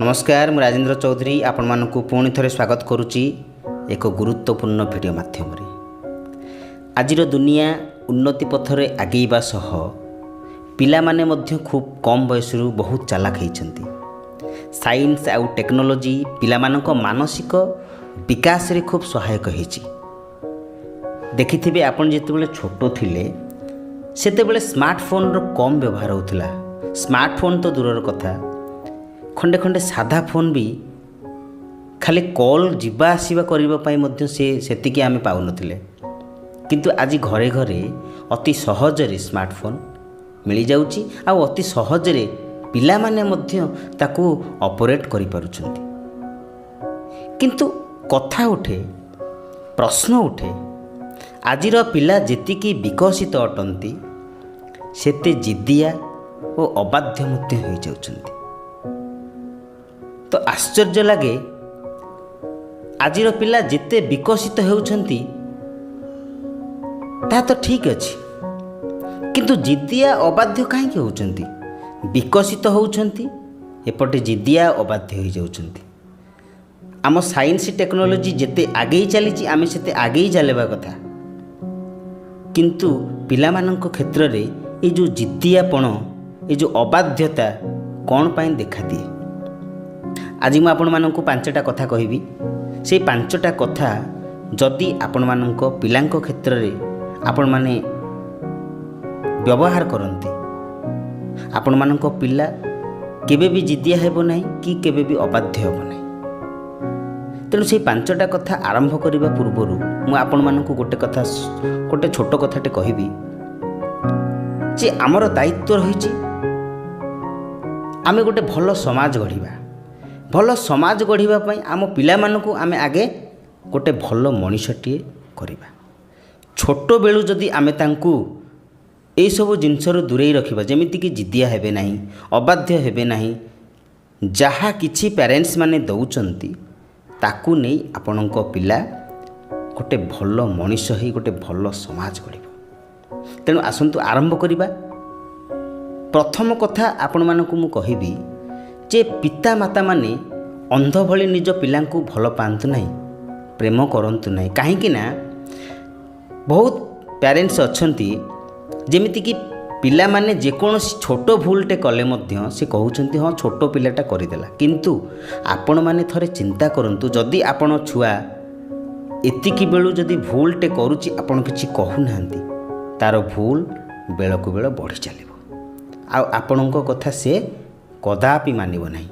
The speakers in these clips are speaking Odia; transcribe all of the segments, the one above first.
ନମସ୍କାର, ମୁଁ ରାଜେନ୍ଦ୍ର ଚୌଧୁରୀ ଆପଣମାନଙ୍କୁ ପୁଣି ଥରେ ସ୍ୱାଗତ କରୁଛି ଏକ ଗୁରୁତ୍ୱପୂର୍ଣ୍ଣ ଭିଡ଼ିଓ ମାଧ୍ୟମରେ। ଆଜିର ଦୁନିଆ ଉନ୍ନତି ପଥରେ ଆଗେଇବା ସହ ପିଲାମାନେ ମଧ୍ୟ ଖୁବ୍ କମ୍ ବୟସରୁ ବହୁତ ଚାଲାକ ହେଇଛନ୍ତି। ସାଇନ୍ସ ଆଉ ଟେକ୍ନୋଲୋଜି ପିଲାମାନଙ୍କ ମାନସିକ ବିକାଶରେ ଖୁବ୍ ସହାୟକ ହେଇଛି। ଦେଖିଥିବେ, ଆପଣ ଯେତେବେଳେ ଛୋଟ ଥିଲେ, ସେତେବେଳେ ସ୍ମାର୍ଟଫୋନ୍ର କମ୍ ବ୍ୟବହାର ହେଉଥିଲା। ସ୍ମାର୍ଟଫୋନ୍ ତ ଦୂରର କଥା, ଖଣ୍ଡେ ଖଣ୍ଡେ ସାଧା ଫୋନ୍ ବି ଖାଲି କଲ୍ ଯିବା ଆସିବା କରିବା ପାଇଁ ମଧ୍ୟ ସେ ସେତିକି ଆମେ ପାଉନଥିଲେ। କିନ୍ତୁ ଆଜି ଘରେ ଘରେ ଅତି ସହଜରେ ସ୍ମାର୍ଟଫୋନ୍ ମିଳିଯାଉଛି ଆଉ ଅତି ସହଜରେ ପିଲାମାନେ ମଧ୍ୟ ତାକୁ ଅପରେଟ୍ କରିପାରୁଛନ୍ତି। କିନ୍ତୁ କଥା ଉଠେ, ପ୍ରଶ୍ନ ଉଠେ, ଆଜିର ପିଲା ଯେତିକି ବିକଶିତ ଅଟନ୍ତି, ସେତେ ଜିଦିଆ ଓ ଅବାଧ୍ୟ ମଧ୍ୟ ହୋଇଯାଉଛନ୍ତି। ତ ଆଶ୍ଚର୍ଯ୍ୟ ଲାଗେ, ଆଜିର ପିଲା ଯେତେ ବିକଶିତ ହେଉଛନ୍ତି ତାହା ତ ଠିକ୍ ଅଛି, କିନ୍ତୁ ଜିଦିଆ ଅବାଧ୍ୟ କାହିଁକି ହେଉଛନ୍ତି? ବିକଶିତ ହେଉଛନ୍ତି, ଏପଟେ ଜିଦିଆ ଅବାଧ୍ୟ ହୋଇଯାଉଛନ୍ତି। ଆମ ସାଇନ୍ସ ଟେକ୍ନୋଲୋଜି ଯେତେ ଆଗେଇ ଚାଲିଛି, ଆମେ ସେତେ ଆଗେଇ ଚାଲିବା କଥା। କିନ୍ତୁ ପିଲାମାନଙ୍କ କ୍ଷେତ୍ରରେ ଏ ଯେଉଁ ଜିଦିଆପଣ, ଏ ଯେଉଁ ଅବାଧ୍ୟତା କ'ଣ ପାଇଁ ଦେଖାଦିଏ? ଆଜି ମୁଁ ଆପଣମାନଙ୍କୁ ପାଞ୍ଚଟା କଥା କହିବି। ସେଇ ପାଞ୍ଚଟା କଥା ଯଦି ଆପଣମାନଙ୍କ ପିଲାଙ୍କ କ୍ଷେତ୍ରରେ ଆପଣମାନେ ବ୍ୟବହାର କରନ୍ତି, ଆପଣମାନଙ୍କ ପିଲା କେବେ ବି ଜିଦିଆ ହେବ ନାହିଁ କି କେବେ ବି ଅବାଧ୍ୟ ହେବ ନାହିଁ। ତେଣୁ ସେଇ ପାଞ୍ଚଟା କଥା ଆରମ୍ଭ କରିବା ପୂର୍ବରୁ ମୁଁ ଆପଣମାନଙ୍କୁ ଗୋଟେ କଥା, ଗୋଟେ ଛୋଟ କଥାଟେ କହିବି ଯେ ଆମର ଦାୟିତ୍ୱ ରହିଛି, ଆମେ ଗୋଟେ ଭଲ ସମାଜ ଗଢ଼ିବା। ଭଲ ସମାଜ ଗଢ଼ିବା ପାଇଁ ଆମ ପିଲାମାନଙ୍କୁ ଆମେ ଆଗେ ଗୋଟେ ଭଲ ମଣିଷଟିଏ କରିବା। ଛୋଟବେଳୁ ଯଦି ଆମେ ତାଙ୍କୁ ଏଇସବୁ ଜିନିଷରୁ ଦୂରେଇ ରଖିବା, ଯେମିତିକି ଜିଦିଆ ହେବେ ନାହିଁ, ଅବାଧ୍ୟ ହେବେ ନାହିଁ, ଯାହା କିଛି ପ୍ୟାରେଣ୍ଟସ୍ ମାନେ ଦେଉଛନ୍ତି ତାକୁ ନେଇ ଆପଣଙ୍କ ପିଲା ଗୋଟେ ଭଲ ମଣିଷ ହେଇ ଗୋଟେ ଭଲ ସମାଜ ଗଢ଼ିବ। ତେଣୁ ଆସନ୍ତୁ ଆରମ୍ଭ କରିବା। ପ୍ରଥମ କଥା ଆପଣମାନଙ୍କୁ ମୁଁ କହିବି ଯେ ପିତାମାତାମାନେ ଅନ୍ଧ ଭଳି ନିଜ ପିଲାଙ୍କୁ ଭଲ ପାଆନ୍ତୁ ନାହିଁ, ପ୍ରେମ କରନ୍ତୁ ନାହିଁ। କାହିଁକି ନା ବହୁତ ପ୍ୟାରେଣ୍ଟସ୍ ଅଛନ୍ତି, ଯେମିତିକି ପିଲାମାନେ ଯେକୌଣସି ଛୋଟ ଭୁଲଟେ କଲେ ମଧ୍ୟ ସେ କହୁଛନ୍ତି, "ହଁ, ଛୋଟ ପିଲାଟା କରିଦେଲା।" କିନ୍ତୁ ଆପଣମାନେ ଥରେ ଚିନ୍ତା କରନ୍ତୁ, ଯଦି ଆପଣ ଛୁଆ ଏତିକି ବେଳୁ ଯଦି ଭୁଲଟେ କରୁଛି, ଆପଣ କିଛି କହୁନାହାନ୍ତି, ତା'ର ଭୁଲ ବେଳକୁ ବେଳ ବଢ଼ି ଚାଲିବ ଆଉ ଆପଣଙ୍କ କଥା ସେ କଦାପି ମାନିବ ନାହିଁ।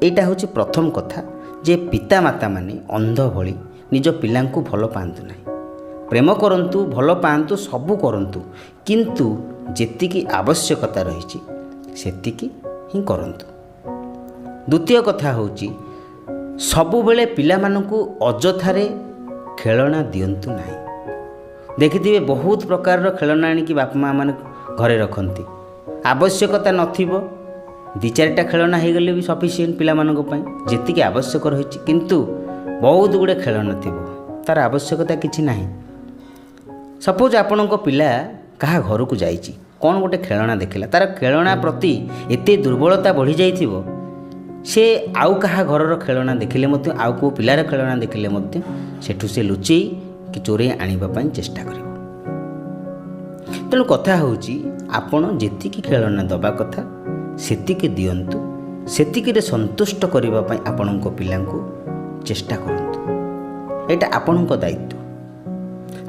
ଏଇଟା ହେଉଛି ପ୍ରଥମ କଥା ଯେ ପିତାମାତାମାନେ ଅନ୍ଧ ଭଳି ନିଜ ପିଲାଙ୍କୁ ଭଲ ପାଆନ୍ତୁ ନାହିଁ। ପ୍ରେମ କରନ୍ତୁ, ଭଲ ପାଆନ୍ତୁ, ସବୁ କରନ୍ତୁ, କିନ୍ତୁ ଯେତିକି ଆବଶ୍ୟକତା ରହିଛି ସେତିକି ହିଁ କରନ୍ତୁ। ଦ୍ୱିତୀୟ କଥା ହେଉଛି, ସବୁବେଳେ ପିଲାମାନଙ୍କୁ ଅଯଥାରେ ଖେଳଣା ଦିଅନ୍ତୁ ନାହିଁ। ଦେଖିଥିବେ, ବହୁତ ପ୍ରକାରର ଖେଳଣା ଆଣିକି ବାପା ମାଆ ମାନେ ଘରେ ରଖନ୍ତି। ଆବଶ୍ୟକତା ନଥିବ, ଦୁଇ ଚାରିଟା ଖେଳଣା ହେଇଗଲେ ବି ସଫିସିଏଣ୍ଟ ପିଲାମାନଙ୍କ ପାଇଁ ଯେତିକି ଆବଶ୍ୟକ ରହିଛି। କିନ୍ତୁ ବହୁତ ଗୁଡ଼ିଏ ଖେଳଣା ଥିବ, ତା'ର ଆବଶ୍ୟକତା କିଛି ନାହିଁ। ସପୋଜ୍ ଆପଣଙ୍କ ପିଲା କାହା ଘରକୁ ଯାଇଛି, କ'ଣ ଗୋଟେ ଖେଳଣା ଦେଖିଲା, ତା'ର ଖେଳଣା ପ୍ରତି ଏତେ ଦୁର୍ବଳତା ବଢ଼ିଯାଇଥିବ, ସେ ଆଉ କାହା ଘରର ଖେଳଣା ଦେଖିଲେ ମଧ୍ୟ, ଆଉ କେଉଁ ପିଲାର ଖେଳଣା ଦେଖିଲେ ମଧ୍ୟ ସେଠୁ ସେ ଲୁଚେଇ କି ଚୋରେଇ ଆଣିବା ପାଇଁ ଚେଷ୍ଟା କରିବ। ତେଣୁ କଥା ହେଉଛି, ଆପଣ ଯେତିକି ଖେଳଣା ଦେବା କଥା ସେତିକି ଦିଅନ୍ତୁ। ସେତିକିରେ ସନ୍ତୁଷ୍ଟ କରିବା ପାଇଁ ଆପଣଙ୍କ ପିଲାଙ୍କୁ ଚେଷ୍ଟା କରନ୍ତୁ। ଏଇଟା ଆପଣଙ୍କ ଦାୟିତ୍ୱ।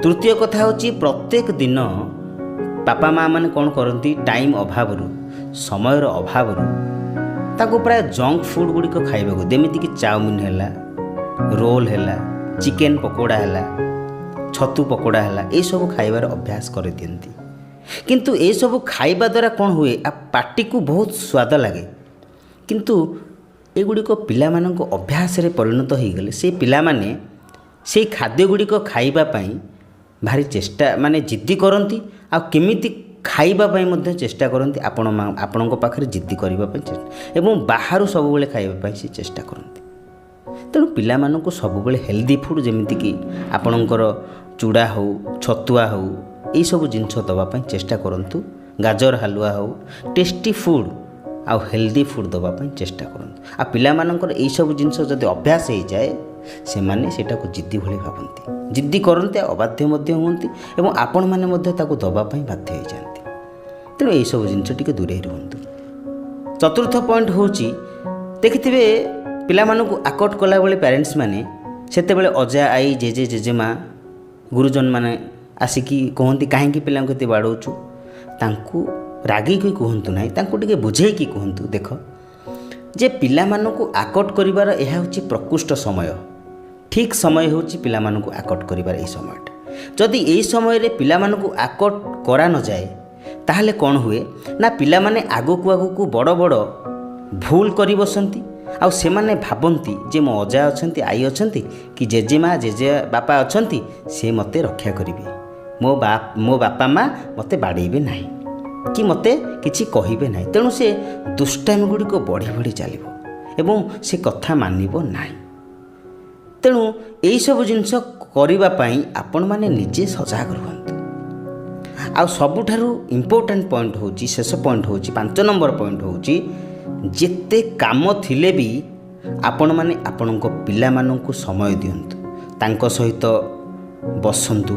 ତୃତୀୟ କଥା ହେଉଛି, ପ୍ରତ୍ୟେକ ଦିନ ବାପା ମାଆ ମାନେ କ'ଣ କରନ୍ତି, ଟାଇମ୍ ଅଭାବରୁ, ସମୟର ଅଭାବରୁ ତାକୁ ପ୍ରାୟ ଜଙ୍କ ଫୁଡ଼୍ ଗୁଡ଼ିକ ଖାଇବାକୁ, ଯେମିତିକି ଚାଉମିନ୍ ହେଲା, ରୋଲ୍ ହେଲା, ଚିକେନ୍ ପକୋଡ଼ା ହେଲା, ଛତୁ ପକୋଡ଼ା ହେଲା, ଏସବୁ ଖାଇବାର ଅଭ୍ୟାସ କରିଦିଅନ୍ତି। କିନ୍ତୁ ଏସବୁ ଖାଇବା ଦ୍ୱାରା କ'ଣ ହୁଏ? ପାଟିକୁ ବହୁତ ସ୍ୱାଦ ଲାଗେ, କିନ୍ତୁ ଏଗୁଡ଼ିକ ପିଲାମାନଙ୍କ ଅଭ୍ୟାସରେ ପରିଣତ ହୋଇଗଲେ ସେ ପିଲାମାନେ ସେଇ ଖାଦ୍ୟ ଗୁଡ଼ିକ ଖାଇବା ପାଇଁ ଭାରି ଚେଷ୍ଟା, ମାନେ ଜିଦ୍ଦି କରନ୍ତି ଆଉ କେମିତି ଖାଇବା ପାଇଁ ମଧ୍ୟ ଚେଷ୍ଟା କରନ୍ତି। ଆପଣଙ୍କ ପାଖରେ ଜିଦ୍ଦି କରିବା ପାଇଁ ଚେଷ୍ଟା ଏବଂ ବାହାରୁ ସବୁବେଳେ ଖାଇବା ପାଇଁ ସେ ଚେଷ୍ଟା କରନ୍ତି। ତେଣୁ ପିଲାମାନଙ୍କୁ ସବୁବେଳେ ହେଲ୍ଦି ଫୁଡ଼୍, ଯେମିତିକି ଆପଣଙ୍କର ଚୁଡ଼ା ହେଉ, ଛତୁଆ ହେଉ, ଏଇସବୁ ଜିନିଷ ଦେବା ପାଇଁ ଚେଷ୍ଟା କରନ୍ତୁ। ଗାଜର ହାଲୁଆ ହେଉ, ଟେଷ୍ଟି ଫୁଡ଼୍ ଆଉ ହେଲ୍ଦି ଫୁଡ଼୍ ଦେବା ପାଇଁ ଚେଷ୍ଟା କରନ୍ତୁ। ଆଉ ପିଲାମାନଙ୍କର ଏଇସବୁ ଜିନିଷ ଯଦି ଅଭ୍ୟାସ ହେଇଯାଏ, ସେମାନେ ସେଇଟାକୁ ଜିଦ୍ଦି ଭଳି ଭାବନ୍ତି, ଜିଦ୍ଦି କରନ୍ତି ଆଉ ଅବାଧ୍ୟ ମଧ୍ୟ ହୁଅନ୍ତି ଏବଂ ଆପଣମାନେ ମଧ୍ୟ ତାକୁ ଦେବା ପାଇଁ ବାଧ୍ୟ ହେଇଯାଆନ୍ତି। ତେଣୁ ଏଇସବୁ ଜିନିଷ ଟିକେ ଦୂରେଇ ରୁହନ୍ତୁ। ଚତୁର୍ଥ ପଏଣ୍ଟ ହେଉଛି, ଦେଖିଥିବେ ପିଲାମାନଙ୍କୁ ଆକଟ କଲାବେଳେ ପ୍ୟାରେଣ୍ଟସ୍ ମାନେ ସେତେବେଳେ ଅଜା, ଆଈ, ଜେଜେ, ଜେଜେମା, ଗୁରୁଜନମାନେ ଆସିକି କୁହନ୍ତି, କାହିଁକି ପିଲାଙ୍କୁ ଏତେ ବାଡ଼ଉଛୁ? ତାଙ୍କୁ ରାଗିକି କୁହନ୍ତୁ ନାହିଁ, ତାଙ୍କୁ ଟିକେ ବୁଝେଇକି କୁହନ୍ତୁ। ଦେଖ ଯେ ପିଲାମାନଙ୍କୁ ଆକଟ କରିବାର ଏହା ହେଉଛି ପ୍ରକୃଷ୍ଟ ସମୟ। ଠିକ୍ ସମୟ ହେଉଛି ପିଲାମାନଙ୍କୁ ଆକଟ କରିବାର ଏଇ ସମୟଟା। ଯଦି ଏଇ ସମୟରେ ପିଲାମାନଙ୍କୁ ଆକଟ କରା ନଯାଏ, ତାହେଲେ କ'ଣ ହୁଏ ନା ପିଲାମାନେ ଆଗକୁ ଆଗକୁ ବଡ଼ ବଡ଼ ଭୁଲ କରି ବସନ୍ତି। ଆଉ ସେମାନେ ଭାବନ୍ତି ଯେ ମୋ ଅଜା ଅଛନ୍ତି, ଆଈ ଅଛନ୍ତି କି ଜେଜେମା, ଜେଜେ ବାପା ଅଛନ୍ତି, ସେ ମୋତେ ରକ୍ଷା କରିବେ, ମୋ ବାପା ମା ମୋତେ ବାଡ଼େଇବେ ନାହିଁ କି ମୋତେ କିଛି କହିବେ ନାହିଁ। ତେଣୁ ସେ ଦୁଷ୍ଟାମି ଗୁଡ଼ିକ ବଢ଼ି ବଢ଼ି ଚାଲିବ ଏବଂ ସେ କଥା ମାନିବ ନାହିଁ। ତେଣୁ ଏଇସବୁ ଜିନିଷ କରିବା ପାଇଁ ଆପଣମାନେ ନିଜେ ସଜାଗ ରୁହନ୍ତୁ। ଆଉ ସବୁଠାରୁ ଇମ୍ପୋର୍ଟାଣ୍ଟ ପଏଣ୍ଟ ହେଉଛି, ଶେଷ ପଏଣ୍ଟ ହେଉଛି, 5 ନମ୍ବର ପଏଣ୍ଟ ହେଉଛି, ଯେତେ କାମ ଥିଲେ ବି ଆପଣମାନେ ଆପଣଙ୍କ ପିଲାମାନଙ୍କୁ ସମୟ ଦିଅନ୍ତୁ। ତାଙ୍କ ସହିତ ବସନ୍ତୁ,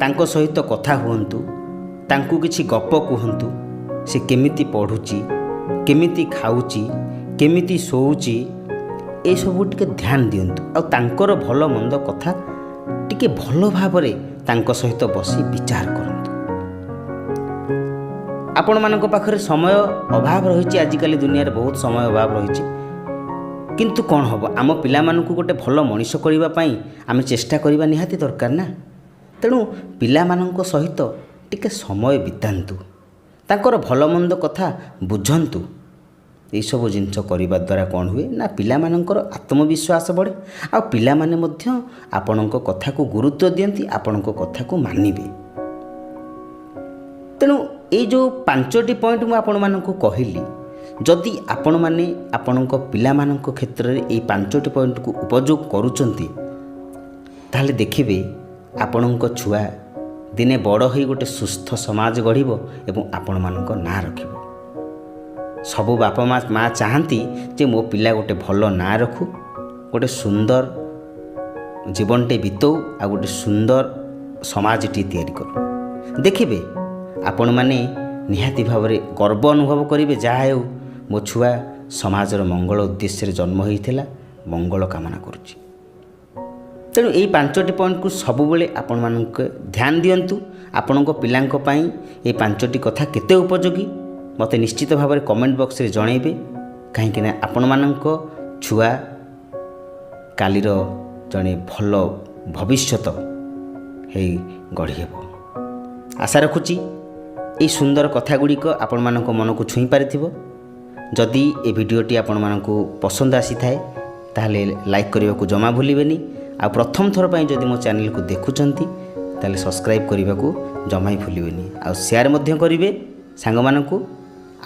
ତାଙ୍କ ସହିତ କଥା ହୁଅନ୍ତୁ, ତାଙ୍କୁ କିଛି ଗପ କୁହନ୍ତୁ। ସେ କେମିତି ପଢ଼ୁଛି, କେମିତି ଖାଉଛି, କେମିତି ଶୋଉଛି, ଏସବୁ ଟିକେ ଧ୍ୟାନ ଦିଅନ୍ତୁ। ଆଉ ତାଙ୍କର ଭଲ ମନ୍ଦ କଥା ଟିକେ ଭଲ ଭାବରେ ତାଙ୍କ ସହିତ ବସି ବିଚାର କରନ୍ତୁ। ଆପଣମାନଙ୍କ ପାଖରେ ସମୟ ଅଭାବ ରହିଛି, ଆଜିକାଲି ଦୁନିଆରେ ବହୁତ ସମୟ ଅଭାବ ରହିଛି। କିନ୍ତୁ କ'ଣ ହେବ, ଆମ ପିଲାମାନଙ୍କୁ ଗୋଟେ ଭଲ ମଣିଷ କରିବା ପାଇଁ ଆମେ ଚେଷ୍ଟା କରିବା ନିହାତି ଦରକାର ନା। ତେଣୁ ପିଲାମାନଙ୍କ ସହିତ ଟିକେ ସମୟ ବିତାନ୍ତୁ, ତାଙ୍କର ଭଲ ମନ୍ଦ କଥା ବୁଝନ୍ତୁ। ଏଇସବୁ ଜିନିଷ କରିବା ଦ୍ୱାରା କ'ଣ ହୁଏ ନା ପିଲାମାନଙ୍କର ଆତ୍ମବିଶ୍ୱାସ ବଢ଼େ ଆଉ ପିଲାମାନେ ମଧ୍ୟ ଆପଣଙ୍କ କଥାକୁ ଗୁରୁତ୍ୱ ଦିଅନ୍ତି, ଆପଣଙ୍କ କଥାକୁ ମାନିବେ। ତେଣୁ ଏଇ ଯେଉଁ 5ଟି ପଏଣ୍ଟ ମୁଁ ଆପଣମାନଙ୍କୁ କହିଲି, ଯଦି ଆପଣମାନେ ଆପଣଙ୍କ ପିଲାମାନଙ୍କ କ୍ଷେତ୍ରରେ ଏଇ 5ଟି ପଏଣ୍ଟକୁ ଉପଯୋଗ କରୁଛନ୍ତି, ତାହେଲେ ଦେଖିବେ ଆପଣଙ୍କ ଛୁଆ ଦିନେ ବଡ଼ ହୋଇ ଗୋଟେ ସୁସ୍ଥ ସମାଜ ଗଢ଼ିବ ଏବଂ ଆପଣମାନଙ୍କ ନାଁ ରଖିବ। ସବୁ ବାପା ମା ଚାହାନ୍ତି ଯେ ମୋ ପିଲା ଗୋଟେ ଭଲ ନାଁ ରଖୁ, ଗୋଟେ ସୁନ୍ଦର ଜୀବନଟେ ବିତଉ ଆଉ ଗୋଟେ ସୁନ୍ଦର ସମାଜଟିଏ ତିଆରି କରୁ। ଦେଖିବେ ଆପଣମାନେ ନିହାତି ଭାବରେ ଗର୍ବ ଅନୁଭବ କରିବେ, ଯାହା ହେଉ ମୋ ଛୁଆ ସମାଜର ମଙ୍ଗଳ ଉଦ୍ଦେଶ୍ୟରେ ଜନ୍ମ ହୋଇଥିଲା, ମଙ୍ଗଳ କାମନା କରୁଛି। ତେଣୁ ଏଇ 5ଟି ପଏଣ୍ଟକୁ ସବୁବେଳେ ଆପଣମାନଙ୍କ ଧ୍ୟାନ ଦିଅନ୍ତୁ। ଆପଣଙ୍କ ପିଲାଙ୍କ ପାଇଁ ଏଇ 5ଟି କଥା କେତେ ଉପଯୋଗୀ ମୋତେ ନିଶ୍ଚିତ ଭାବରେ କମେଣ୍ଟ ବକ୍ସରେ ଜଣାଇବେ, କାହିଁକିନା ଆପଣମାନଙ୍କ ଛୁଆ କାଲିର ଜଣେ ଭଲ ଭବିଷ୍ୟତ ହେଇ ଗଢ଼ି ହେବ। ଆଶା ରଖୁଛି ଏଇ ସୁନ୍ଦର କଥା ଗୁଡ଼ିକ ଆପଣମାନଙ୍କ ମନକୁ ଛୁଇଁ ପାରିଥିବ। ଯଦି ଏ ଭିଡ଼ିଓଟି ଆପଣମାନଙ୍କୁ ପସନ୍ଦ ଆସିଥାଏ, ତାହେଲେ ଲାଇକ୍ କରିବାକୁ ଜମା ଭୁଲିବେନି। ଆଉ ପ୍ରଥମ ଥର ପାଇଁ ଯଦି ମୋ ଚ୍ୟାନେଲକୁ ଦେଖୁଛନ୍ତି, ତାହେଲେ ସବସ୍କ୍ରାଇବ୍ କରିବାକୁ ଜମା ହିଁ ଭୁଲିବେନି। ଆଉ ସେୟାର ମଧ୍ୟ କରିବେ ସାଙ୍ଗମାନଙ୍କୁ।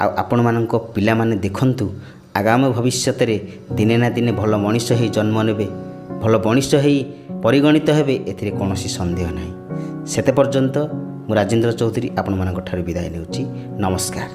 ଆଉ ଆପଣମାନଙ୍କ ପିଲାମାନେ ଦେଖନ୍ତୁ ଆଗାମୀ ଭବିଷ୍ୟତରେ ଦିନେ ନା ଦିନେ ଭଲ ମଣିଷ ହେଇ ଜନ୍ମ ନେବେ, ଭଲ ମଣିଷ ହେଇ ପରିଗଣିତ ହେବେ, ଏଥିରେ କୌଣସି ସନ୍ଦେହ ନାହିଁ। ସେତେ ପର୍ଯ୍ୟନ୍ତ ମୁଁ ରାଜେନ୍ଦ୍ର ଚୌଧୁରୀ ଆପଣମାନଙ୍କ ଠାରୁ ବିଦାୟ ନେଉଛି। ନମସ୍କାର।